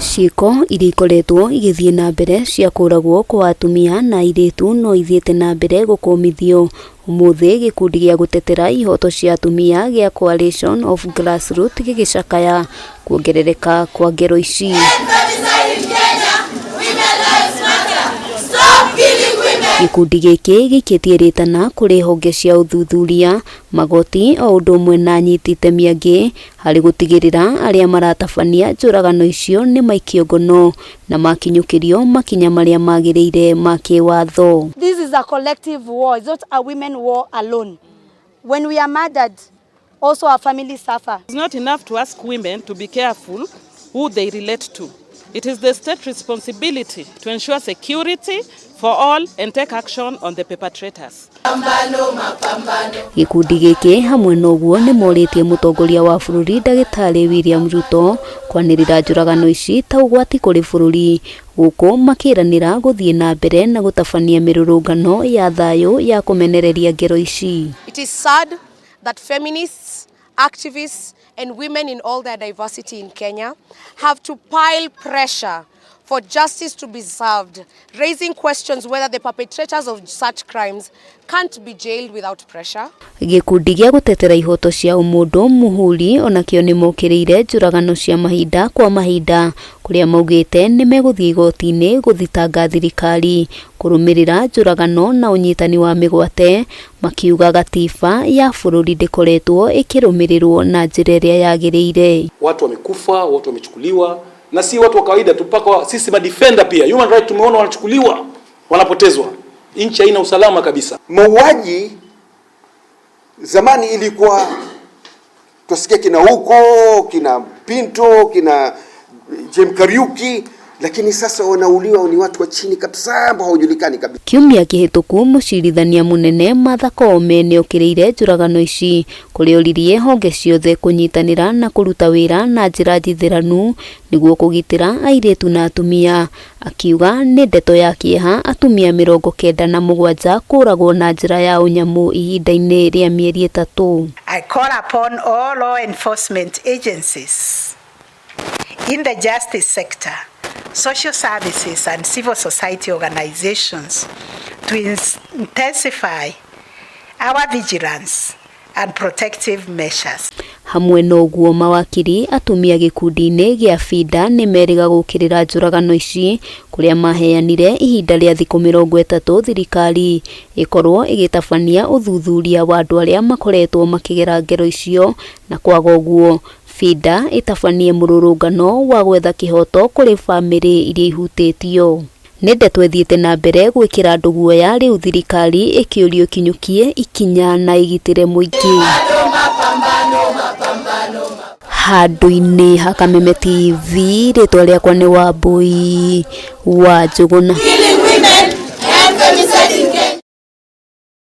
Ciĩko iria ikoretwo igĩthiĩ na mbere cia kũragwo kwa atumia na airĩtu no ithiĩte na mbere gũkũmithio. Ũmũthĩ gĩkundi gĩa gũtetera ihoto cia atumia gĩa Coalition of Grassroots gĩgĩcakaya kuongerereka kwa ngero ici. Gĩkundi gĩkĩ gĩikĩtie rĩtana kũrĩ honge cia ũthuthuria, magoti o ũndũ ũmwe na anyiti itemi angĩ harĩ gũtigĩrĩra arĩa maratabania njũragano icio nĩ maikio ngono na makinyũkĩrio makinya marĩa magĩrĩire ma kĩwatho. This is a collective war. It's not a women war alone. When we are murdered, also our families suffer. It's not enough to ask women to be careful who they relate to. It is the state responsibility to ensure security for all and take action on the perpetrators. Gĩkundi gĩkĩ hamwe na ũguo nĩ morĩtie mũtongoria wa bũrũri ndagĩtarĩ William Ruto kwanĩrĩra njũragano ici ta ũgwati kũrĩ bũrũri gũkũ makĩranĩra gũthiĩ na mbere na gũtabania mĩrũrũngano ya thayũ ya kũmenereria ngero ici. It is sad that feminists, activists, and women in all their diversity in Kenya have to pile pressure for justice to be served, raising questions whether the perpetrators of such crimes can't be jailed without pressure. Gĩkundi gĩa gũtetera ihoto cia ũmũndũ Muhuri onakĩo nĩ mokĩrĩire njũragano cia mahinda kwa mahinda kũrĩa maugĩte nĩ megũthiĩ igoti-inĩ gũthitanga thirikari kũrũmĩrĩra njũragano na ũnyitani wa mĩgwate makiuga gatiba ya bũrũri ndĩkoretwo ĩkĩrũmĩrĩrwo na njĩra ĩrĩa yagĩrĩire. Watu wamekufa, watu wamechukuliwa, na si watu wa kawaida tu, mpaka sisi madefender pia human right tumeona wanachukuliwa, wanapotezwa. Nchi haina usalama kabisa. Mauaji zamani ilikuwa twasikia kina huko kina Pinto kina James Kariuki, lakini sasa wanauliwa ni watu wa chini kabisa ambao hawajulikani kabisa. Kiumia kĩhĩtũku mũcirithania mũnene Martha Koome nĩokĩrĩire njũragano ici kũrĩa oririe honge ciothe kũnyitanĩra na kũruta wĩra na njĩra njithĩranu nĩguo kũgitĩra airĩtu na atumia. Akiuga nĩ ndeto ya kĩeha atumia 97 kũragwo na njĩra ya ũnyamũ ihinda-inĩ rĩa mĩeri 3. I call upon all law enforcement agencies in the justice sector, social services and civil society organizations to intensify our vigilance and protective measures. Hamwe na ũguo mawakiri atumia gĩkundi-inĩ gĩa FIDA nĩ merĩga gũkĩrĩra njũragano ici kũrĩa maheanire ihinda rĩa thikũ 30 thirikari ĩkorwo ĩgĩtabania ũthuthuria wa andũ arĩa makoretwo makĩgera ngero icio na kwaga ũguo FIDA ĩtabanie mũrũrũngano wa gwetha kĩhoto kũrĩ bamĩrĩ iria ihutĩtio. Nĩ ndeto ĩthiĩte na mbere gwĩkĩra andũ guoya rĩu thirikari ĩkĩũrio ĩkinyũkie ikinya na ĩgitĩre mũingĩ. Handũ-inĩ ha Kameme TV rĩtwa rĩakwa nĩ Wambui wa Njũgũna.